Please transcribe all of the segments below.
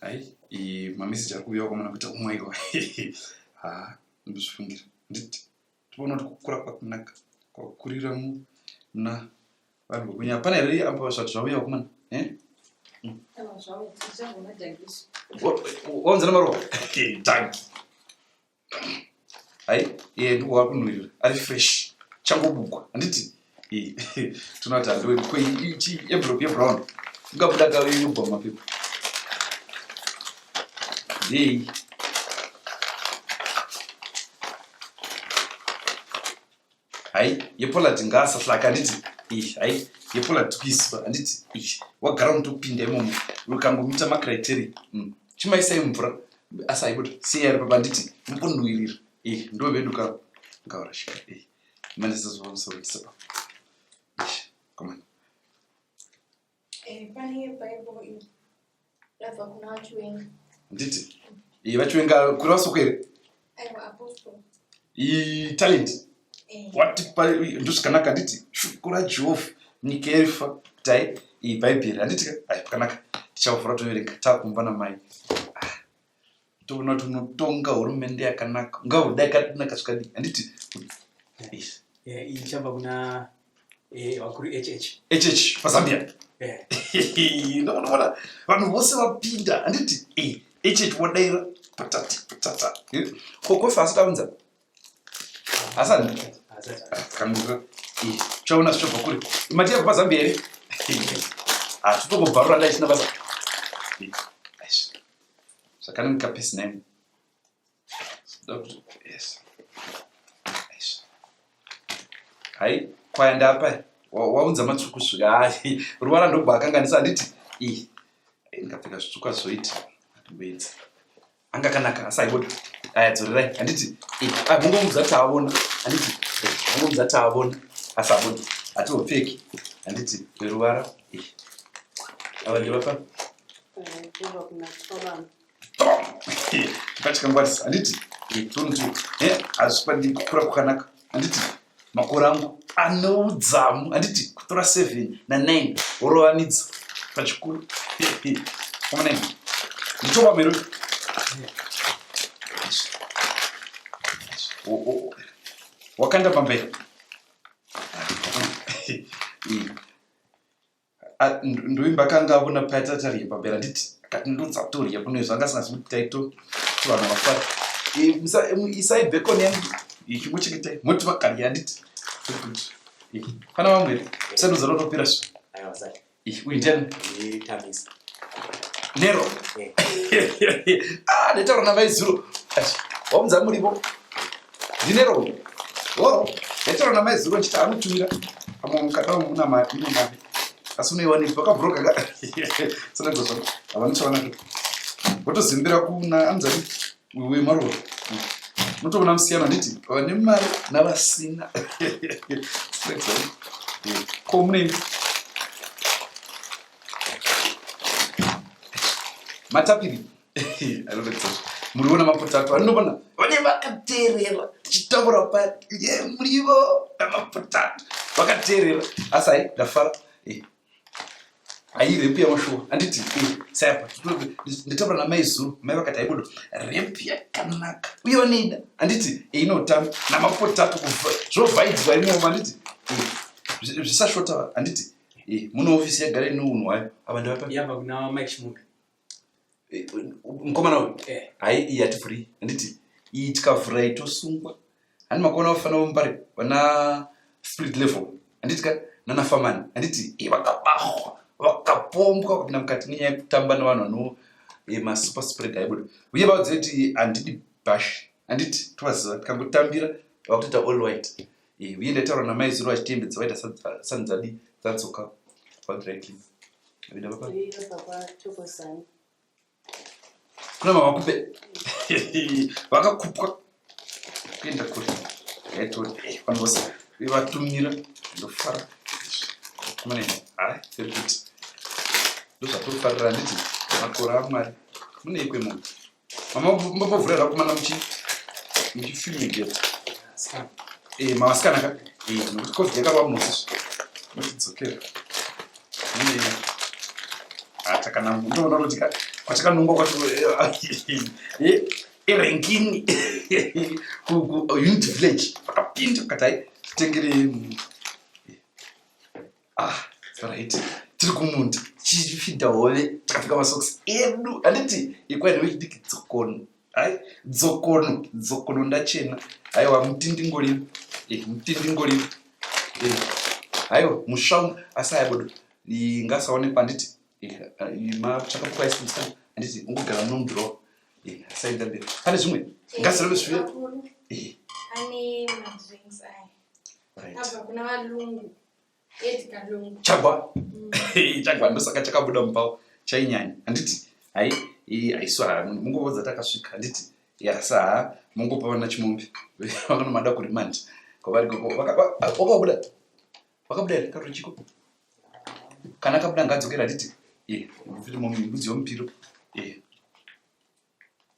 Hai, mameseji ari kuuya wakomana kuita umwaiwa. Ha, ndozvifungira. Nditi toona kuti kukura kwakunaka kwakurira muna vanhu vokunya. Pana here apa zvati zvauya wakomana? Eh? Waunzana marowa? Danki. Hai, iye ndiko wakunhuwirira. Ari fresh. Changobukwa. Handiti? Tinoti handiwe ko ichi envelope yebrown. Ungabuda ka yobva mapepa. Ndei. Hai, yepollard ngaasahlaka handiti? Iyi, hai, yepollard tikuisipa handiti? Iyi, wagara unotopinda imomo. Ukangomita macriteria. Chimaisai mvura. Asi haibuda. Siya iri papa handiti? Mukunhuwirira. Iyi, ndo vedu ka. Ngaurashika. Iyi. Mandisazvamusorisa. Come on. Eh, pane Bible iyi yabva kuna vaChiwenga. Nditi. Iyi vaChiwenga kureva soko here? Aiwa, apostle. Iyi talent. Eh. Watipa ndozvakanaka handiti? Shoko raJehovha nyika yaifa tai iyi Bhaibheri handiti ka? Ai pakanaka. Tichavhura toverenga takumba namai. Ah. Toona kuti unotonga hurumende yakanaka. Ungahuda yakanaka zvakadii handiti? Yes. Yeah, iyi ichabva kuna vakuru HH. HH paZambia. Yeah. Ndinoona vanhu vose vapinda handiti? HH wadaira patati patata. Ko kofi asati aunza? Asati? Asati. Kamira. Chaona zvichobva kure. Mati yabva paZambia here? Ah, totongobvarura dai isina basa. Zvakanaka pesi name. Yes. Hai, kwaya ndapa. Waunza matsvuku svika. Hai, ruvara ndobva akanganisa handiti? Ii. Ndikapfeka zvitsvuku hazvoiti. Handimboedza. Anga akanaka asi haibuda. Aya dzorerai handiti? Ii, mungomudza taavona. Handiti? Mungomudza taavona. Asi habuda. Hatihopfeki. Handiti? Ruvara. Ii. Ava ndivapa. Pachikangwarisa handiti? Tonti hazvikwadi kukura kwakanaka handiti? Makore angu ane udzamu handiti? Kutora 7 na 9 worovanidza pachikuru. Koma 9. Ndichova mero. Wakanda pamberi. Ndoimba akanga avona paya tatarya pamberi handiti akati ndodzatorya kuno izvo anga asingazivi kuti taito kuti vanhu vafara. Isai bacon yangu ichingochengetai moti vakarya handiti. Pana vamwe here? Usati uzatopera zvo. Aiwa, usati. Uyu ndiani? Nditamisa. Nero. Ah, ndaitaura namai zuro. Waunza murivo. Ndinero. Oh, ndaitaura namai zuro ndichiti anotumira. Pamwe mukada muna mari, mune mari. Asi unoiwanepi? Vakabroka ka. Saka zvako. Havana chavanaka. Votozimbira kuna anzani wemaruva. Unotoona musiyano handiti? Vane mari navasina. Ko mune matapiri murivo namapotato anobona vane vakateerera tichitaura pa ye murivo namapotato vakateerera asi hai ndafara hai repu yamashuwa handiti sayapa nditaura namai zuru mai vakati haibodo repu yakanaka uye vanoida handiti inotamba namapotato zvovhaidzwa imomo handiti zvisashota handiti Muno ofisi yagara ine unhu hwayo. Ava ndevapa? Yabva kuna Mike Chimombe. Mukomana uyu? Hai, iyi hativhuri. Handiti iyi tikavhura iyi tosungwa. Handi makaona vafana vemumbare vana spirit level. Handiti ka nana famani. Handiti vakabahwa, vakapombwa vakapinda mukati nenyaya yekutamba nevanhu vano masuper spread haibuda. Uye vaudze kuti handidi bash. Handiti tovaziva tikangotambira vakutoita all white. Uye ndaitaura namai zuro vachiti hembe dzavaita sanzadi dzadzoka padry clean. Avida baba. Kuna mama kupe. Vakakupwa kuenda kure. Yaitori vanhu vose vatumira ndofara. Mane hai very good. Ndozvatofarira handiti makore aMwari. Mune ikwe munhu. Mama mbovhura rakomana muchi muchifumigate. Mavasikana ka? Nokuti covid yakarova munhu wese. Notidzokera. Mune takananga. Ndoona kuti ka. Kwatakanongwa kwacho erenkini kuunit village vakapinda vakati hai titengere ah right tiri kumunda tichifidha hove takapfeka masokisi edu handiti ikwaine vechidiki dzokono hai dzokono dzokono ndachena haiwa mutindingoriro eh, mutindingoriro eh, haiwa musvau asi haya bodo ngasaonekwa handiti eh, matsvaka pukwaisimusikana handiti ungogara munomudhirowa asaenda mberi pane zvimwe ngasirove zvive ane madrinks aya abva kuna valungu Edgar Lungu chagwa chagwa ndosaka chakabuda mupawo chainyanya handiti hai haisu mungovodza takasvika handiti yasa ha mungopa vana chimombe vakanomada kurimandi kwavari koko wakabuda wakabuda here karuchiko kana akabuda ngaadzokera handiti mbudzi yomupiro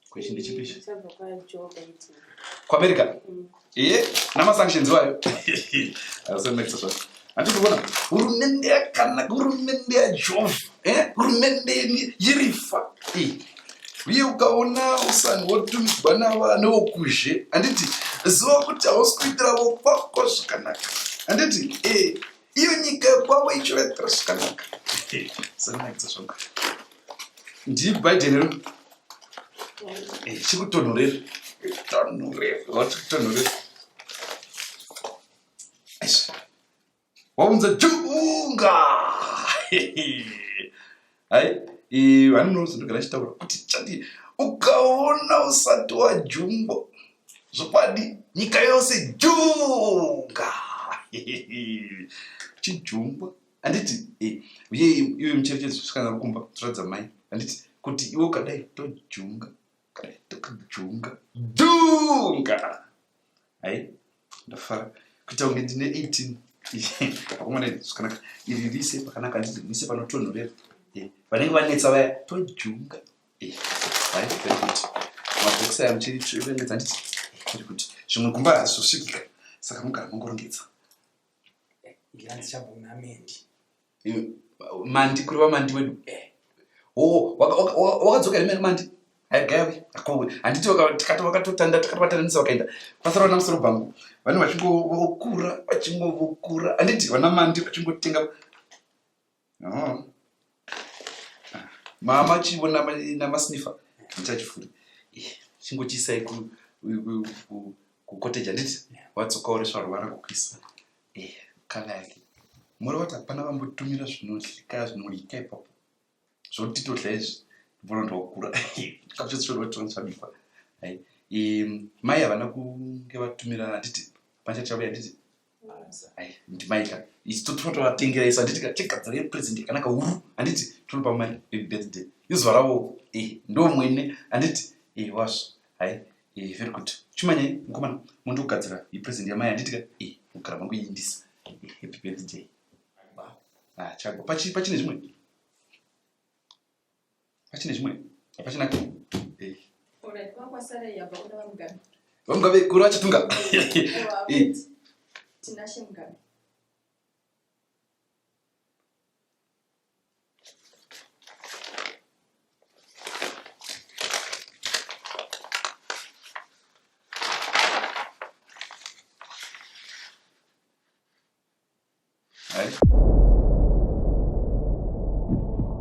Question ndechipi ichi? Chabva kwaJoe Biden. Kuamerica? Iye, namasanctions iwayo. Asanakisa zvazvo. Handiti kuona hurumende yakanaka, hurumende yaJovha, eh? Hurumende yerifa. Eh. Uye ukaona usani wotumidzwa navana wokuzhe, handiti ziva kuti hausi kuitira vokwako zvakanaka. Handiti eh, iyo nyika yekwavo ichivaitira zvakanaka. Eh, sanakisa zvangu. NdiBiden ro. Eh, chikutonhorera. Tonhorera, wachikutonhorera. Eish. Waunza junga. Hai, eh, vanonozondogara chitaura kuti chati ukaona usati wajungwa zvokwadi nyika yose junga. Chijungwa. Handiti eh, uye iwe mucherechedzo svikana rukumba toratidza mai. Handiti kuti iwe ukadai tojunga. Ukadai tokajunga. Junga. Hai, ndafara kuita kunge ndine 18 akomana zvakanaka iri rise pakanaka handiti rise panotonhorera eh, vanenge vanetsa vaya tojunga eh, hai very good mabhokisi aya muchirengedza handiti eh, very good zvimwe kumba hazvosvikika saka mugara mongorongedza Ilanzi chabva kuna Mendi. Mandi kureva mandi wedu. Oh, wakadzoka here mandi? Haigaiwe, akowe. Handiti tikati vakatotanda takatovatandanisa vakaenda. Pasara vana musoro bhangu. Vanhu vachingovokura, vachingovokura. Handiti vana mandi vachingotenga. Oh. Mama chivo namasnifa ndichachifuri. Chingochiisai ku kucottage handiti wadzoka uresva ruvara kukwisa. Eh, kala yake. Mureva kuti hapana vambotumira zvinohlika zvinodyika ipapo. Zvoti todya izvi. Ndibona kuti wakura. Chikafu chose choda kuti chabikwa. Hai. Mai havana kunge vatumira handiti pancha chauya handiti. Hai, ndimai ka. Isu totovatengera isu handiti ka chigadzira present yakanaka huru handiti tonopa mai birthday. Izuva ravo eh ndo mwene handiti eh wazvo. Hai. Eh, very good. Chimanyai mukomana mundogadzira ipresent yamai handiti ka eh mugara mangoiindisa. Eh, happy birthday. Ah, chagwa. Pachi pachine zvimwe. Pachine zvimwe. Hapachina. Eh. Alright, kwakwasara yabva kuna VaMugabe. VaMugabe kuri vachitunga. Eh. Tinashe Mugabe. Hai.